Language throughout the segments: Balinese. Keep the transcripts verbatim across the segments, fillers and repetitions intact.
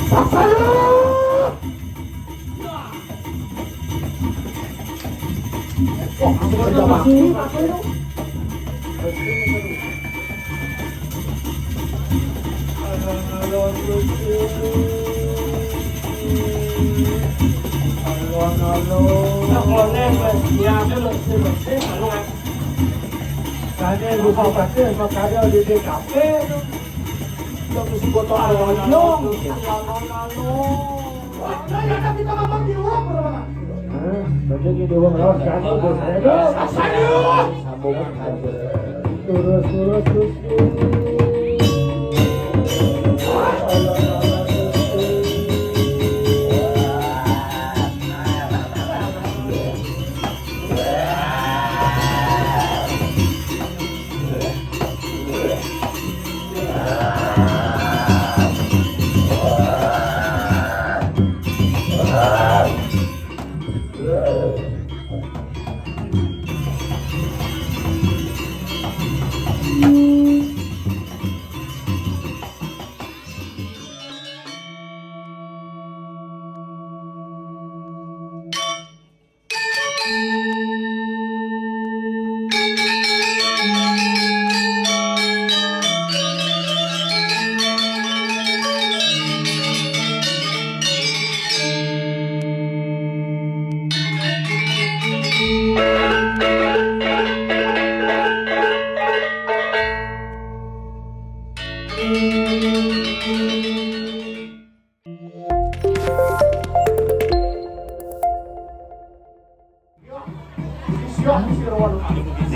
Sasayu! Wah, aku udah mati. Alon-alon. Nah, kalau neng, ya, aku masih, masih, anu, ah. Tadi lupa pakai, makanya di D K P tuh. Udah mesti botol alon-alon. Alon-alon. Wah, nah, ya, kita ngomong di luar, berapa? Hah? Berarti di luar, oh, satu, terus, ayo, terus. Sambungan, sambungan. Terus, terus, terus.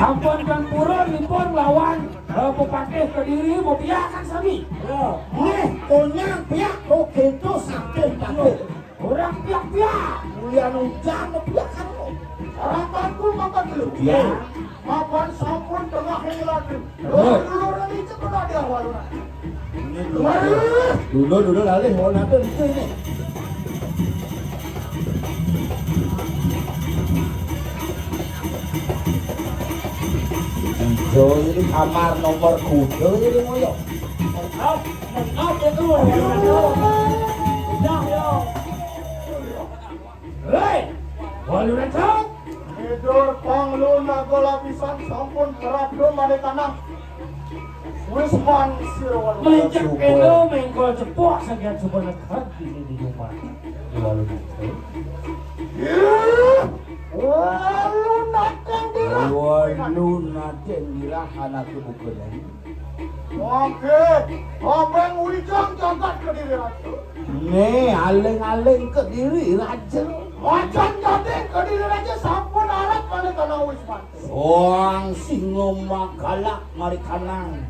Sampun tempurun ipun lawan, eh, Pepatih Kediri, bepiak kan sami. Ya. Nggih, konyang piak, kok gitu saking patuh. Orang piak-piak. Ulian ujang bepiak kan kok. Orang patuh makan dulu. Ya. Mapan sampun tengah yang lagi. Dulur-dulur ini cek kena dia, waduh. Ini dulur. Dulur-dulur alih, mau nanti itu ini. Ijo ini kamar nomor kuda ini, ngoyo. Maaf, maaf ya, tuh. Udah, ya. Hei, walu rencang. Ngidur panglun naga lapisan sampun kerap dum ane tanah. Wis man sira walu. Mencek kena mengkol cepok sagian sebenekan dini di rumah. Di walu rencang. Ih, walu natang dirah. Walu natang dirah anak ibu kena. Oke, obeng wijang jagat Kediri Raja. Nih, aling-aling Kediri Raja. Wajan jating Kediri Raja sampun arat malih kana wis mati. Wong singa magalak marikanang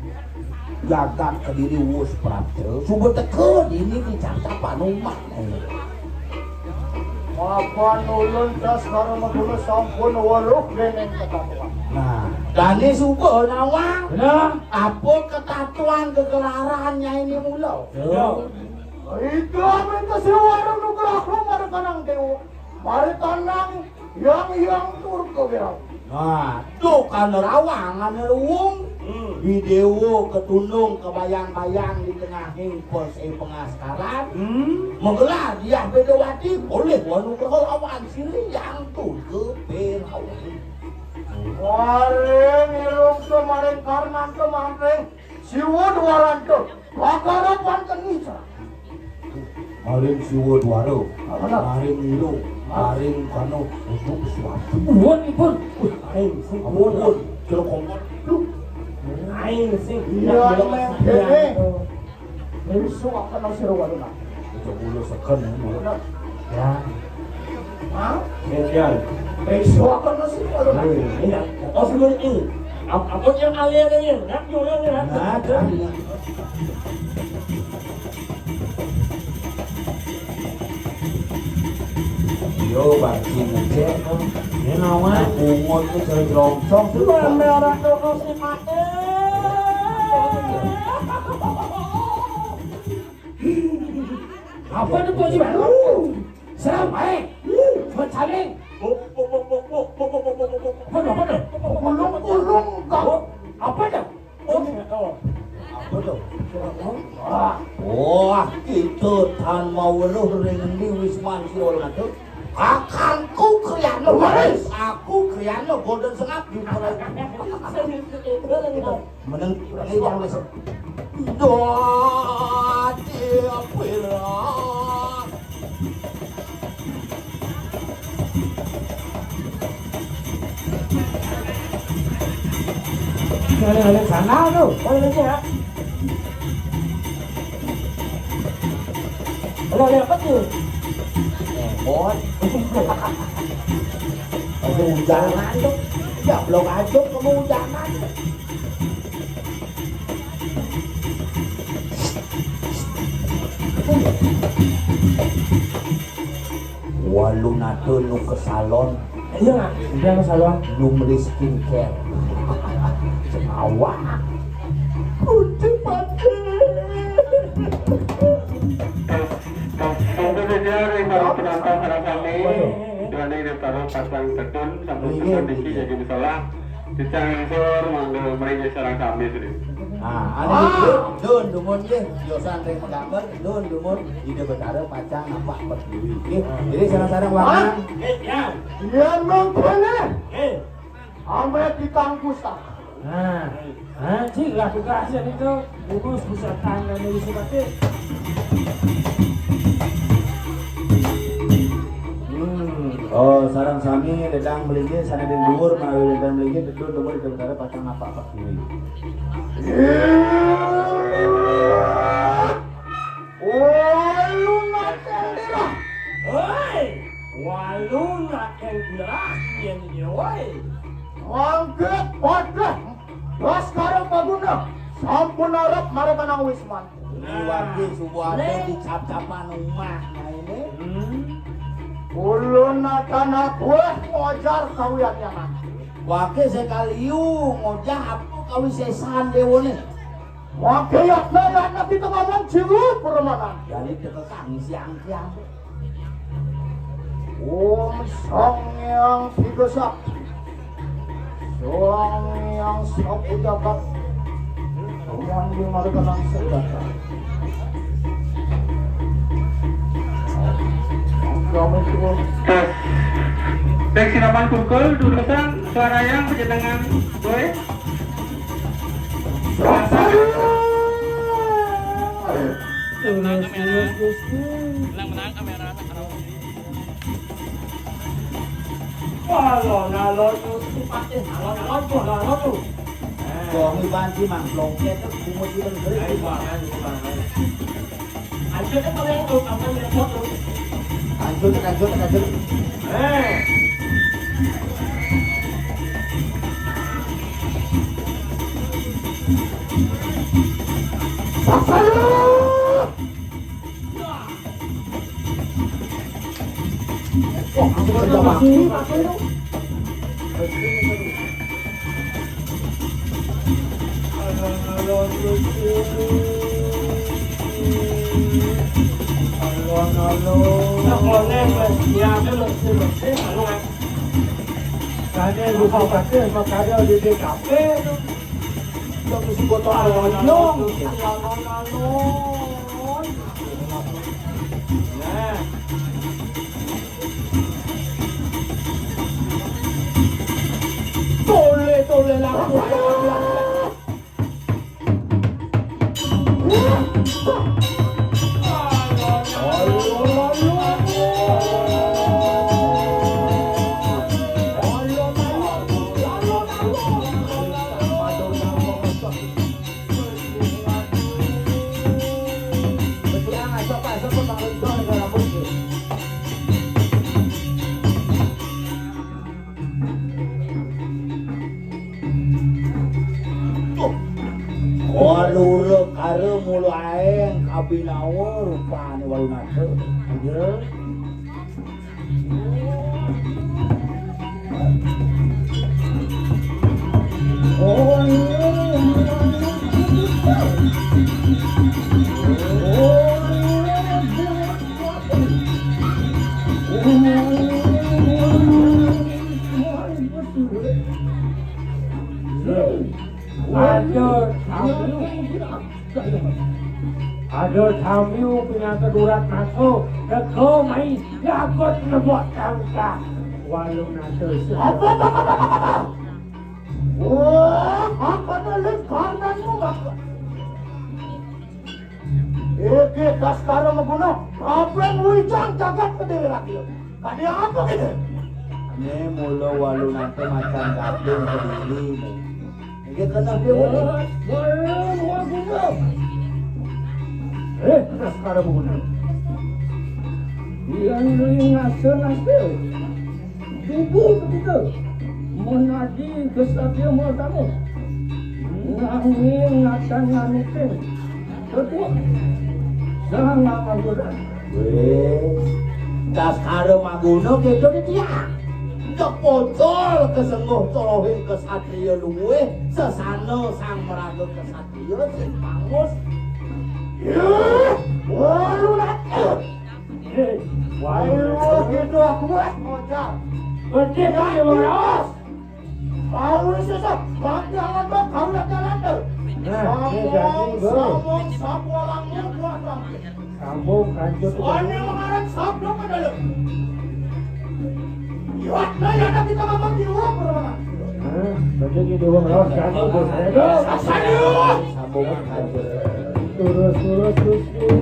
jagat Kediri wus prapta. Suba teka dini dicacap Hanuman. Mapan ulun das karo maguna sampun weruh dening ketatuan. Nah, dane suba nawang. Bener. Apa ketatuan kegelaran Nyai ini mula? Yo. Ida minta siwarung nugraha marikanang dewa. Marikanang yang yang turga wirawa. Nah, dukan rawang ane luwung. Hmm. Di dewa ketundung kebayang-bayang di tengahing pos ing pengaskaran. Hmm. Menggelar diah Bedawati, boleh wanugraha lawan sira yang turga Berawi. Waring irung semaring karmanta mantring siwa dwaranta. Lakara panten ngica. Maring siwa dwara. Apa? Maring irung. Maring kano untuk suatu. Nuwun, Ipun. Wih, aing sing nuwun, nuwun. Jero kongkon. Duh. Aing sing iya, iya, meh, iya, dene. Besok akan nasir warna. Itu bulu seken, ya. Ya. Hah? Iya. Besok akan nasir warna. Iya. Oh, sebelum itu. Ap-, apa yang alih ada ni? Nak jual ni, nak? Nah, kan. Yo, bagi ngecek tu. Ini nawan. Bungut tu cari keroncong tu. Lu ambil orang tu kau si mati. Apa tu, Pak Haji Baru? Serang baik. Mencaling. Apa tu, apa tu? Gulung-gulung kau. Apa tu? Oh, apa tu? Apa tu? Apa tu? Apa tu? Apa tu? Ah, Kita tan mau weruh ring endi wisman sira ora ngadeg. Kakangku Kriyana. Wis, aku Kriyana Golden Sengap di Prabu. Meneng ini yang wis. Dadi pira. Oleh-oleh sana tu. Oleh-oleh ya. Oleh-oleh apa tu? Lemon. Masih hujanan tu. Ya, belum aja kamu hujanan. Walu nata nu ke salon. Iya, Mak. Udah ke salon. Nu meli skincare. Awak. Kunci pakai. Tentu saja dari para penonton sareng sami, Doni Deptaro pasang tedun, sampun tedun niki jadi masalah. Cicang Insur, mangga mriki sareng sami, Sri. Nah, anu niki, dun dumun nggih, yosan ring menggambar, dun dumun, Ida Betara pacang nampak berdiri. Nggih, jadi sareng-sareng wangan. Eh, ya. Iya, mengkene. Eh. Ame dikanggu sak. Nah, anjing lah tugasnya itu. Bungkus pusat tangga nih, Yusuf Ati. Hmm. Oh, sareng sami ledang mlinggih, sane ring dhuwur menawi wenten mlinggih, tedun dumun ing dalu pacang napak-napak diri. Walu naten dirah. Hei, walu naten dirah, yen yo, woi. Angkit padha. Laskara Paguna sampun arep marekanang wisman. Ini wargi subuh ada dicap-capan umah. Nah, ini. Hmm. Ulun akan aku ngojar kawian yang nanti. Wake sekaliu ngojah apa kawisesan dewane. Wake yakna yakna kita ngomong jiwa permanan. Jadi tekekang siang-siang. Om Sang Hyang Tiga Sakti. Sang Hyang Sapu Jagat. Yang di marga nang senjata. Tes. Tes sinapan pukul, dudusan, suara yang berjenengan. Boy. Terus, terus, terus. Menang, menang kamera. Alon-alon, Gusti Patih, alon-alon, alon-alon. Wong iki panci mang plongket, bungut iki lho. Ayo, Bang, ayo, Bang, ayo. Ayo, kita mulai, tuh, kapan repot, tuh? Lanjut, lanjut, lanjut. Eh. Sasaran! Kade lupa kade, makanya di D K P tu. Yang mesti botol alon-alon. Nah. Tole, tole, laku, laku, laku. Kalura kara mula aeng kabinawa rupane Walunata. Lanjut. Ada samiu pinaka durat nato, rega mai jagat nebak tangkah. Walu nato. Apa, apa, apa, apa, apa? Wah, apa nih karnanmu, Mas? Iki Baskara Maguna, kaping wijang jagat Kediri lagi. Kadi apa gitu? Né mula walu nato macan gading Kediri. Iki kena déwa. Baskara Maguna. Eh, Baskara Maguna. Yang ring asa nasil. Tugu ketika menadi kesatria mula tama. Nanging ngatan nganutin. Ketua. Sang Maguna. Wéh, Baskara Maguna kéto di tiang. Kepocol kesengguh torohing kesatria luwih sesana sang maraga kesatria sing pangus. Yéh, walu nato. Hei, walu nato. Ayo, gitu aku, eh, ngocak. Gedé kan, Mas. Mau sesat, bang jalan, bang, kau nak jalan tu. Nah, ini jadi, Bro. Sambung, sambung, sambung, sambung, sambung. Sambung, lanjut. Soalnya mengarang sabda ke dalam. Iwak, nah, ya, kita ngomong di luar, bro. Nah, jadi di luar, bro. Jadi, bro. Ayo. Sambung, lanjut. Terus, terus, terus, terus.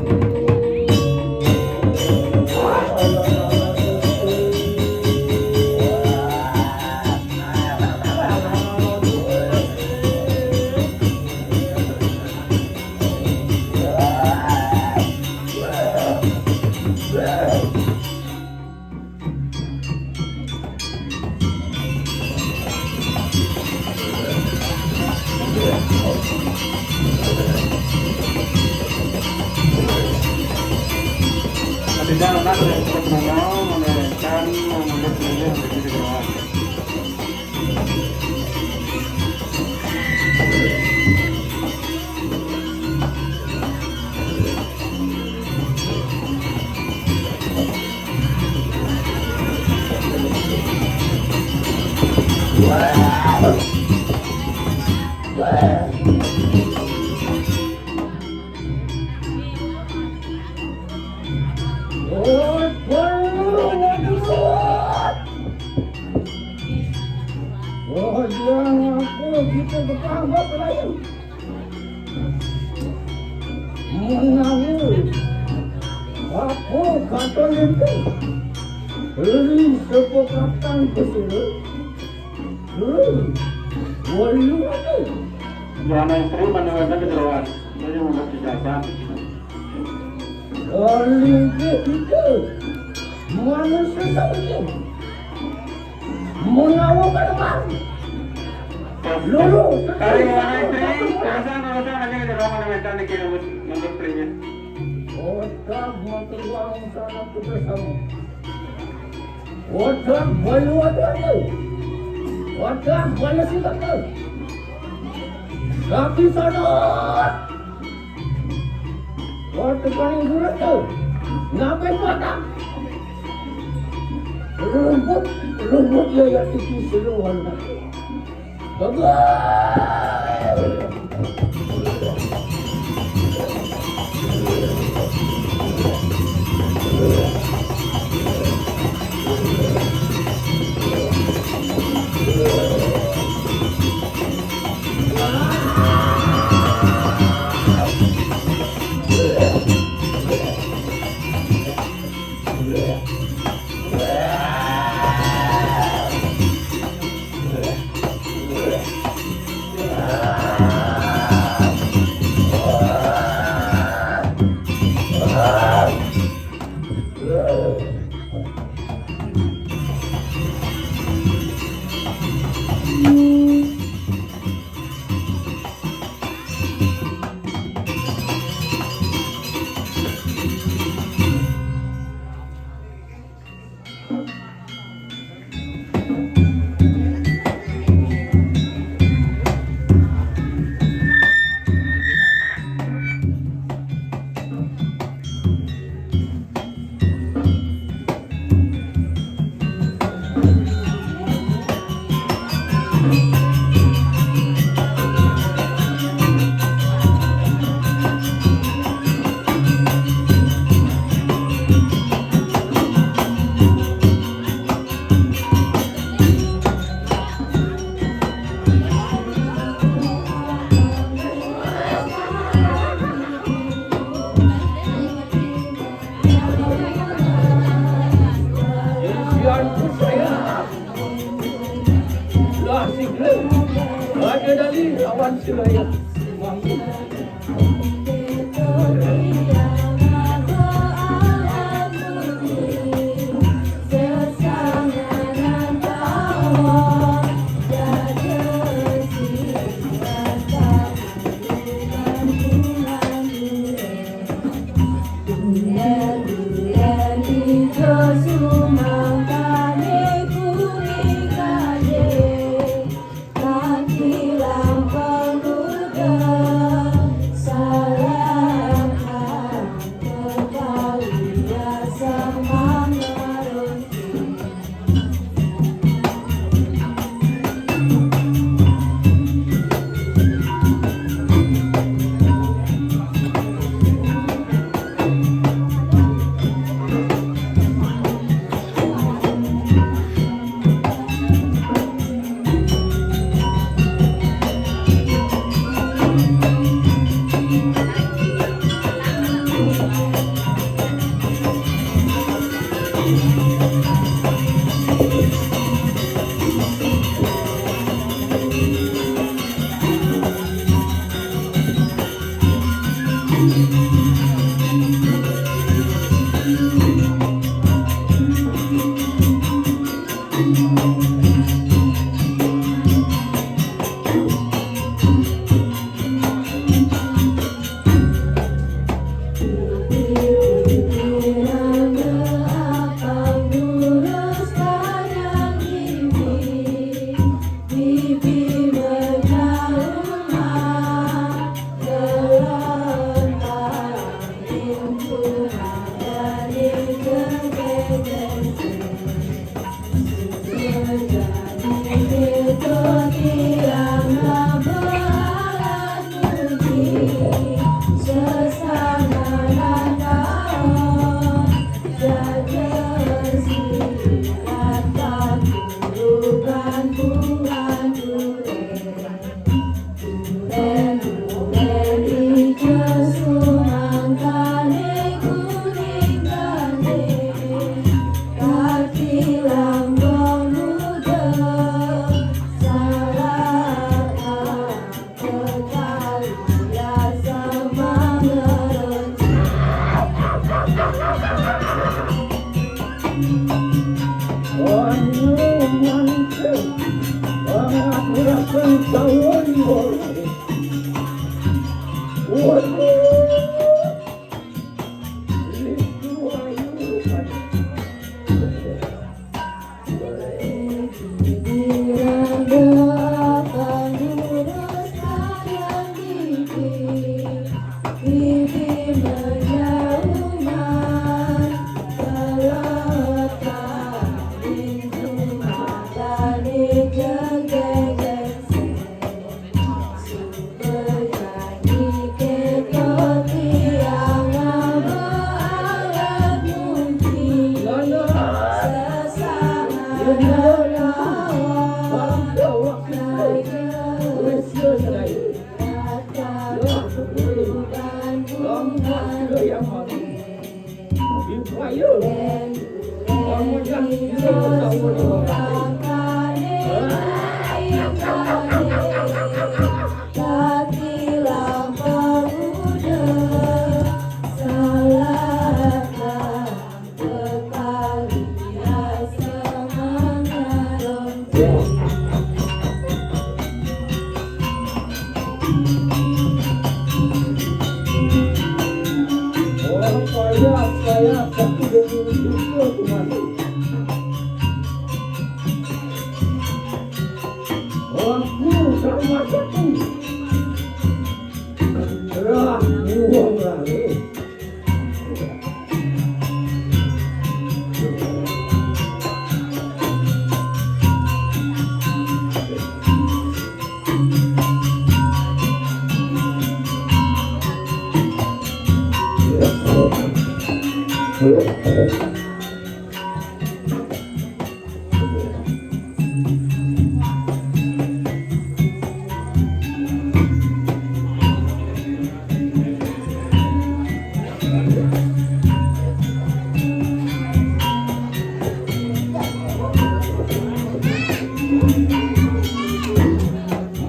Oh, jangan aku kita bertambah lain. Menawi aku kata itu, beri sepukatan ke sini. Beri walu aku. Jana istri mendengarkan kejeroan. Jadi membuat kejahatan. Kalingkih kita manusia saja. Menawa kadang. Lulu. Kali mana istri? Terasa ngerasa aja di rumah dengan cantik ya, buat nonton filmnya. Otak makan uang sana kita sama. Wadah bayu wadah tu. Wadah bayu singkat tu. Tapi sadar. Wadah paling surat tu. Ngapain wadah? Rumput, rumput ya, ya, itu seluruh wadah. Bagus.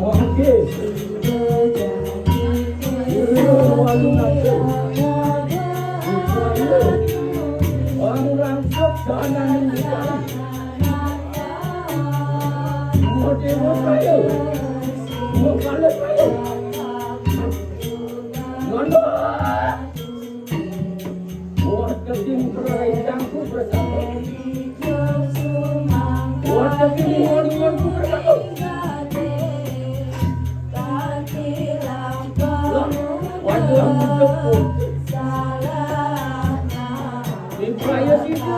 Oke. Wah, daging berendangku bersatu. Wah, daging moni-moniku bersatu. Lah, waduh, aku depuk. Di praya situ.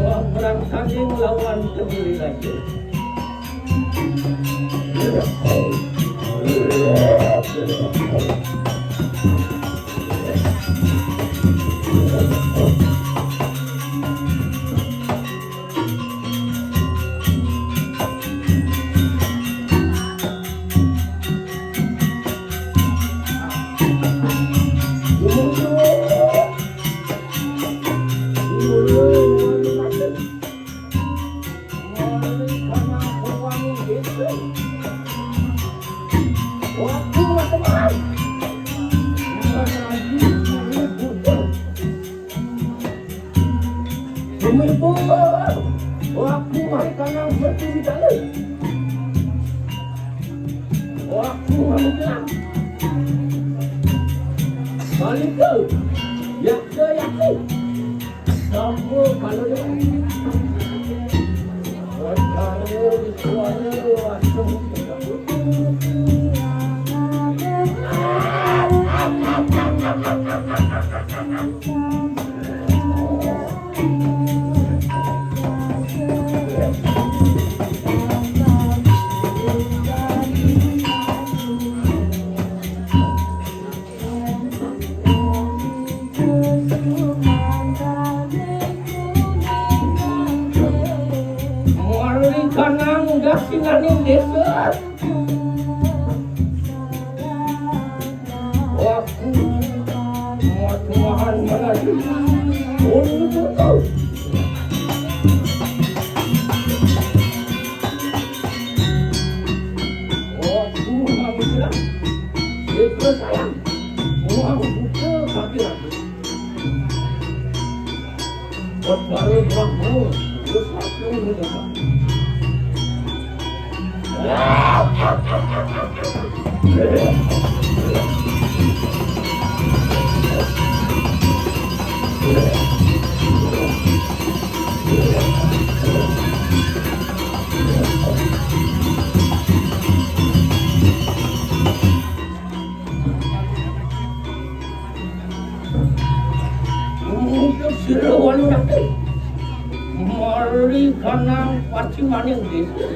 Wah, perang tanding lawan kediri lagi. Bumi pun, aku mari kanang berturi tali. Aku mari kanang. Balik ke, ya ke, ya ke. Sampo kalau dia. Wacana, wacana, wacana. Mari kanang dasinan desa. Aku matuhan melaju untuk kau. Aku menghilang. Itu sayang. Mau buka kaki aku. Baru berapa? Terus aku mendekat. Untuk sira walu ratu. Mari kanang pacimaning desa.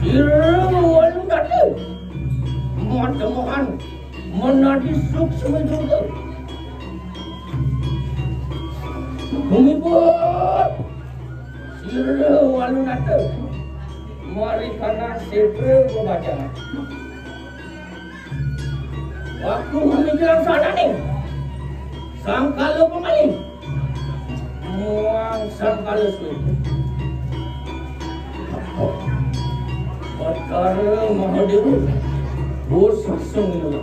Sira walu ratu. Matamohan menadi suksma juga. Bumi pun. Sira walu ratu. Mari kanang setra bebacangan. Aku mamikiran sananing sangkala pemaling. Muang sangkala suwé. Batara Mahadéwa, bos sasung.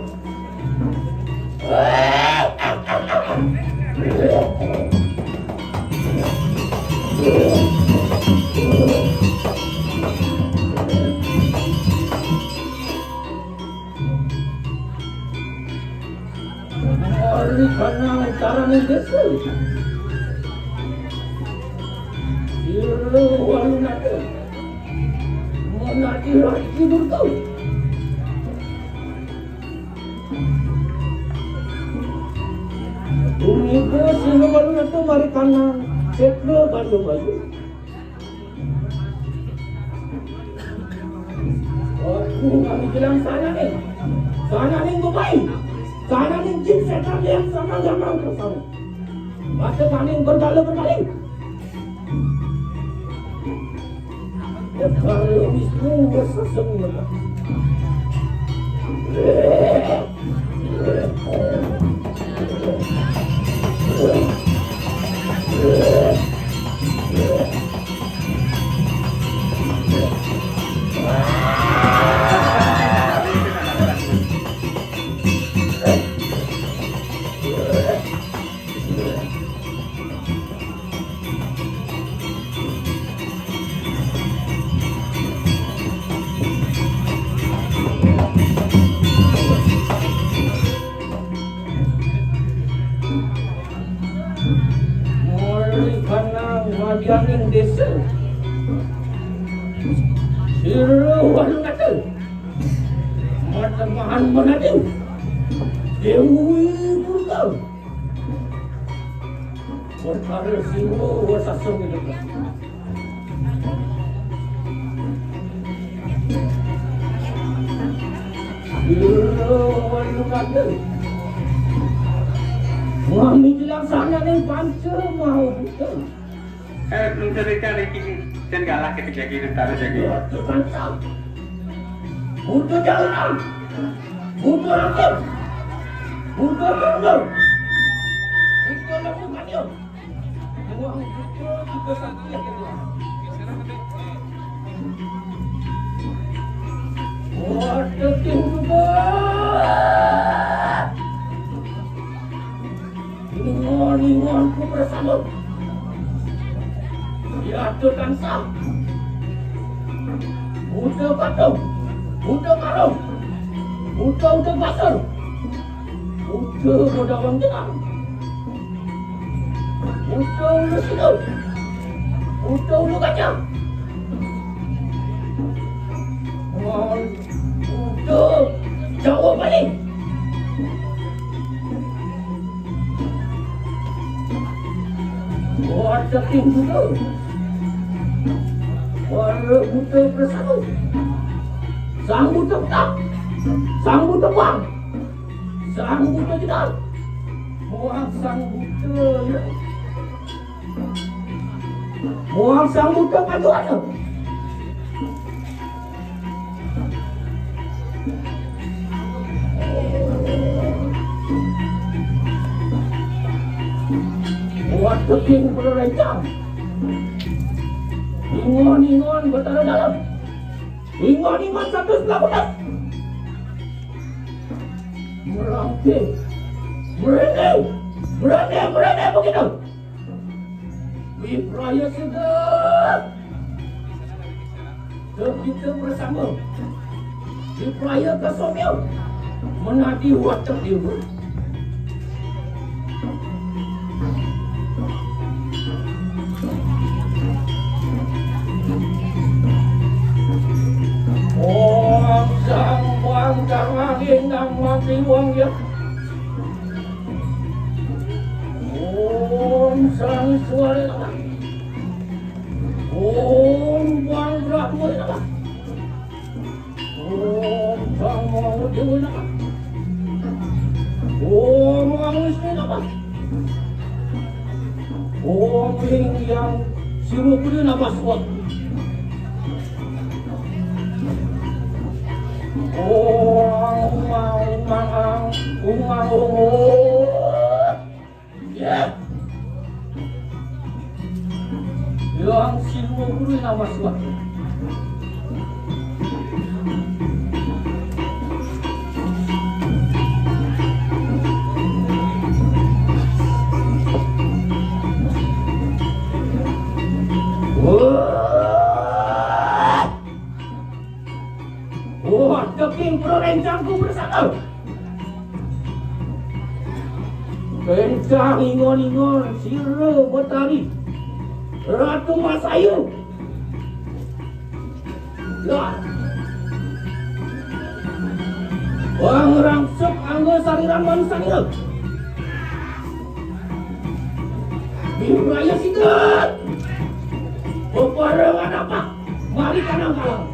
Ari kana utarané désa. Sira walu nata. Menadi raji durga. Punika sira walu nata mari kanang sétra bandu-bandu. Aku kami bilang sananing. Sananing bebayi. Sananing jin sétan yang sama-sama bersama. Mata paning berbala berpaling. Betara Wisnu bersasung. Desa. Sira walu kata. Matemahan menadu. Dewi Durga. Perkara siwa wasasa ngidup. Sira walu kata. Mami dilaksananing panca maha buta. Eh, nuntur ikan iki. Jan kalah ketika kita taruh jadi. Buta jauhan. Buta rakyat. Buta tunggal. Buta lakukan dia. Buang buta juga sakit. Waduh, tinggi. Ingon-ingon ku bersama. Diatur tansah. Buta patung, buta karung, buta uta pasar, buta godawang jenang, buta ulu sidu, buta ulu gajah. Ngon, buta Jawa Bali. Buat saking buta. Para buta bersatu. Sang buta petang. Sang buta bang. Sang buta jedar. Muang sang buta ya. Muang sang buta paduan. Buat keting perencang. Ingon-ingon Betara Dalam. Ingon-ingon satu sebelah utak. Merangkik. Merinding. Merinding, merinding begitu. Wipraya sedap. Kita bersama. Wipraya kasomya. Menadi watak dewa. Om Sang Bang Karang Indang Mati Wang Ya. Om Sang Suara Nama. Om Bang Brahma Nama. Om Sang Maha Dewa Nama. Om Ang Wisnu Nama. Om Ing Yang Siwa Kudu Nama Suwak. Om Ang Umang Ang Umang Om. Ya. Yang Siwa Kudu Nama Suwak. Wah. Wah, daging perencangku bersatu. Kencang ingon-ingon, sira Betari. Ratu Masayu. Lah. Wang rangsek anggo sariran manusia ngira. Bimbaya sidat. Bebarengan apa? Mari kanang kalang.